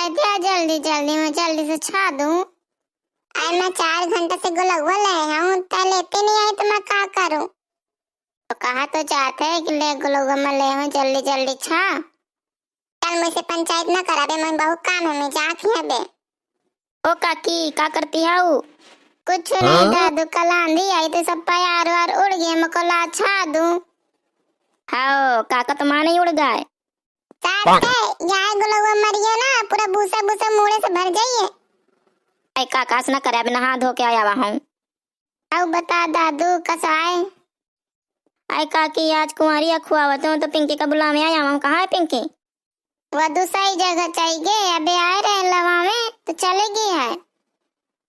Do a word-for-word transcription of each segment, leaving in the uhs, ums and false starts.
द्या जल्दी जल्दी, मैं जल्दी से छा दूँ। अरे मैं चार घंटा से गोलगवा ले हूँ, त लेते नहीं आई त मैं का करूँ? तो कहा तो जात है कि ले गोलगवा मैं ले हूँ, जल्दी जल्दी छा। चल मुझसे पंचायत ना कराबे, मैं बहुत काम है, मैं जात ही अबे। ओ काकी, का करती हऊ? कुछ नहीं हाँ? दादू, कल आंधी आई तो सब प्यार वार उड़ गए, मको ला छा दूँ। हाओ, काका तो माने उड़ गए। साथ के, यहाँ गोलगवा मरियो ना, पूरा भूसा भूसा मुड़े से भर जाइए। ऐ काका, ऐसा ना करे, अब नहा धो के आया हुआ हूँ। अब बता दादू, कस आए? ऐ काकी, आज कुंवारी खुआवत हूँ, तो पिंकी का बुलावे आया हुआ हूँ। कहाँ है पिंकी? वह दूसरी जगह चली गई, अबे आए रहे लवावे, तो चली गई है।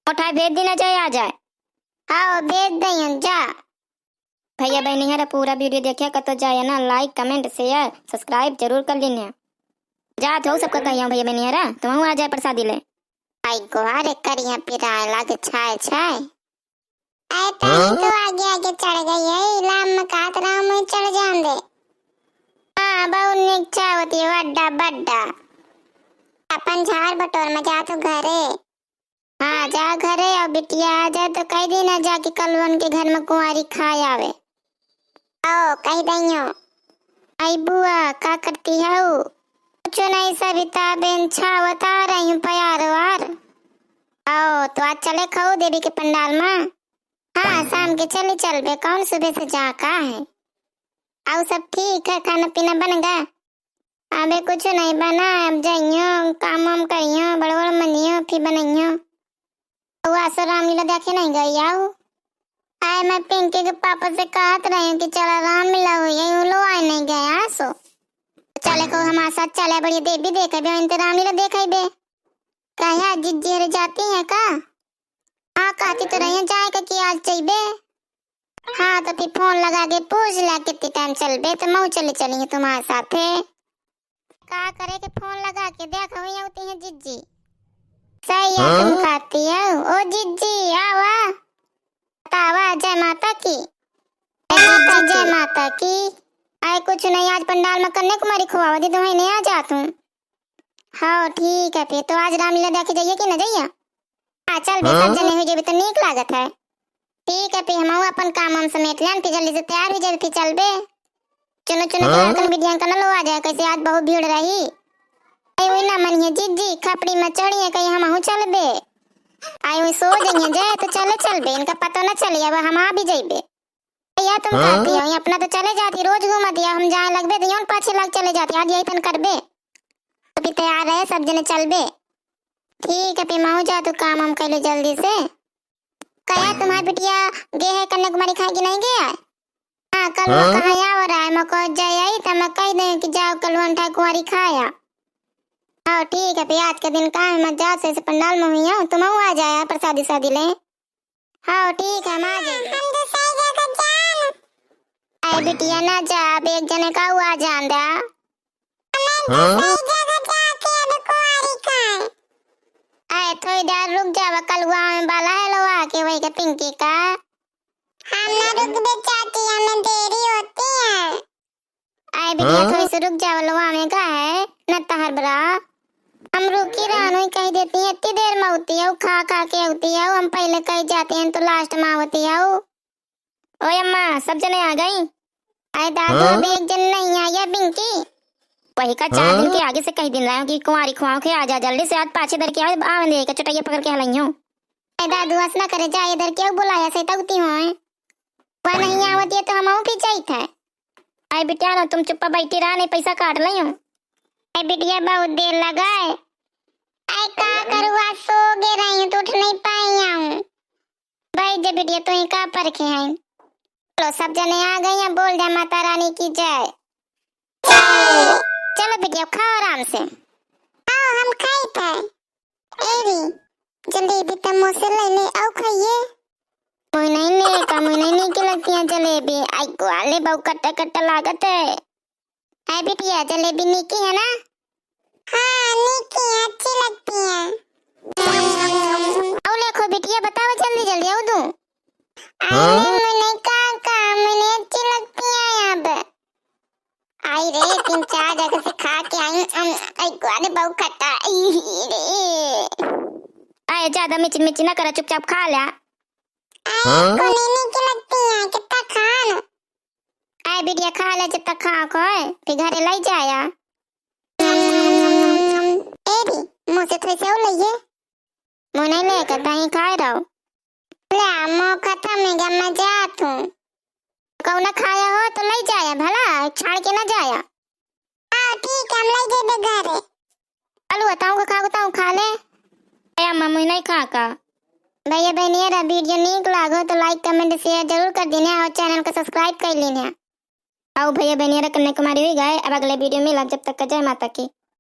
उठाए भेज देना चाहे आ जाए। हाँ, भेज दइहन, जा। भैया बहनी हरा पूरा video देखिया, कतो जाए ना, like, comment, share, subscribe जरूर कर लीन्या। जात हो सबका कहियो भैया बहनी हरा, तुमहू आ जाए प्रसादी ले। आई गोहारे करिया पिराए लागे छाए छाए। ऐ तनी तो आगे आगे चढ़ गई है, इलाम में कात राम में चढ़ जान दे। हाँ, बहुत निक छावती है, वड्डा बड्डा। अपन झाड़ बटोर में जा तू घरे। हाँ, जा घरे, और बिटिया आ जाए तो कह दी ना जाके कलवन के घर में कुंवारी खाए आवे। आओ, कह दइयो। आई बुआ, का करती हऊ? कुछ नहीं सबिता बेन, छावत आ रही हूँ प्यार वार। आओ, तो आज चले खाऊ देवी के पंडाल में? हाँ, शाम के चले चलबे, कौन सुबह से जा का है? आओ, सब ठीक है, खाना पीना बन गया? अबे कुछ नहीं बना, अब जाइयो, काम वाम करियो, बड़ बड़ मनियो, फिर बनइयो। वो आसो रामलीला देखे नहीं गई आओ? आए, मैं पिंकी के पापा से कहत रही हूँ कि चला रामलीला हुई है, वो लो आए नहीं गए आसो। चले को हमारे साथ चले, बढ़िया देवी देखे बे, इनते रामलीला देखे बे। कहे आज जिज्जी हरे जाती है का? हाँ, कहती तो रही है जाए का कि आज चाहिए। हाँ, तो फिर फोन लगा के पूछ लिया कितनी टाइम चलबे, तो मऊ चली चली तुम्हारे साथे। का करे के फोन लगा के देख, हुई होती है जिज्जी। सही है, तुम हाँ? खाती हो। ओ जिज्जी, आवा। बतावा, जय माता की। जय माता की। आए कुछ नहीं, आज पंडाल में कन्याकुमारी खुआवा दी, तुम्हें नहीं आ जा तुम। हाँ, ठीक है, फिर तो आज रामलीला देखे जाइए कि न जाइए? हाँ, चल बे, हाँ? सब जने हुई जेबे तो नीक लागत है। ठीक है, फिर हमहू अपन काम वाम समेट लेन, फिर जल्दी से तैयार हुई जेबे, फिर चलबे। चुनो चुनो के हाँ? लड़कन बिटियन का न लो आ जाए, कैसे आज बहुत भीड़ रही। आई हुई ना मनिए जिज्जी, खपड़ी में चढ़िए, कहीं हमहू चलबे। आई हुई सो जइए जाए तो चले चलबे, इनका पता न चली, अब हम आ भी जइबे। या तुम हाँ? कहती हो, अपना तो चले जाती, रोज घूमती है, हम जाए लगबे तो यौन पाछे लाग चले जाती, आज यही तन करबे। अभी तैयार रहे, सब जने चलबे। ठीक है, फिर महू जा, तू काम हम कर लो जल्दी से। कहा तुम्हारी बिटिया गे है कन्याकुमारी खाए कि नहीं गया? हाँ, कल वो हाँ? कहाँ या हो रहा है, मको जाए आई, तो मैं कह दें कि जाओ कल वन ठा कुंवारी खाया। हाँ, ठीक है, फिर आज के दिन काम है, मैं जा से, से पंडाल में हुई हूँ, तुम आ जाया प्रसादी शादी ले। हाँ, ठीक है, हम आ जाएंगे। हम दूसरी जगह जान। अरे बिटिया, ना जा, अब एक जने का हुआ जान द्या। हम हाँ? दूसरी जगह जाके अब कुंवारी खाए। अरे थोड़ी देर रुक जावा, कल हुआ में बाला है लो आके वही के पिंकी का। हम ना रुकबे चाची, हमें देरी होती है। आए बिटिया, हाँ? थोड़ी सी रुक जाओ, लोग आवे का है, न तहर बरा। हम रुकी रहन, वही कह देती है, इतनी देर में होती है, खा खा के होती है, हम पहले कह जाते हैं तो लास्ट में होती है। ओ अम्मा, सब जने आ गई? आए दादू, हाँ? अभी एक जन नहीं आया, पिंकी। वही का चार दिन के हाँ? आगे से कह दिन रहा हूँ कि कुंवारी खुआओ के आ जा जल्दी से, आज पाछे धर के आवे, आवे दे के चटैया पकड़ के हलाई हूँ। आए दादू, हंस ना करे, जा इधर क्यों बुलाया से तौती हुए? वह नहीं आवत है तो हम भी जाइत है। आई बिटिया ना, तुम चुप्पा बैठी रहा, नहीं पैसा काट ले हूँ। आई बिटिया, बहुत देर लगा है। आई का करूँ, आज सो गे रही हूँ तो उठ नहीं पाई हूँ। भाई जे बिटिया, तू ही का परखे हैं? चलो, सब जने आ गई हैं, बोल दे माता रानी की जय। जय। चलो बिटिया, खाओ आराम से। आओ, हम खाई थे। एरी, जलेबी त मुझसे लेने आओ खाइए। मुई नहीं ने का, मुई नहीं नीक लगती है जलेबी। आई ग्वाले बहु कट्टा कट्टा लागत है। ऐ बिटिया, जलेबी नीकी है ना? हाँ, नीकी है, अच्छी लगती है। आओ लेखो बिटिया, बताओ जल्दी जल्दी, आओ तू। अरे हाँ? मुझे नहीं का, का, मुझे अच्छी लगती है अब। आई रे, तीन चार जगह से खा के आई, अम, आई ग्वाले बहु खट्टा, ई, ई, ज्यादा मिचिन मिचिन ना करा, चुपचाप खा ल्या। आए, हाँ? कोने नहीं की लगती है, कितना खान? आए बिटिया, खा ल्या जब तक खाक होए, फिर घरे लई जाया। ए री, मुँह से थोड़ी से और लइए। मुँह नहीं लेकर कहीं खाए रहो। ल्या, मुँह खत्म हो गया, मैं जात हूँ। कहूँ ना खाया हो तो लई जाया, भला छाड़ के ना जाया। हाँ, ठीक है, हम लई जेबे घरे। चलू, ताऊ का खाक ताऊ खा ले। ए अम्मा, मुँह नहीं खाका। भैया बहनिया रा video नीक लागो तो like, comment, share जरूर कर दीने और channel का subscribe कर लीने। आओ भैया बहनिया रा, कन्या कुमारी हुई गए, अब अगले video में मिलब, जब तक का जय माता की।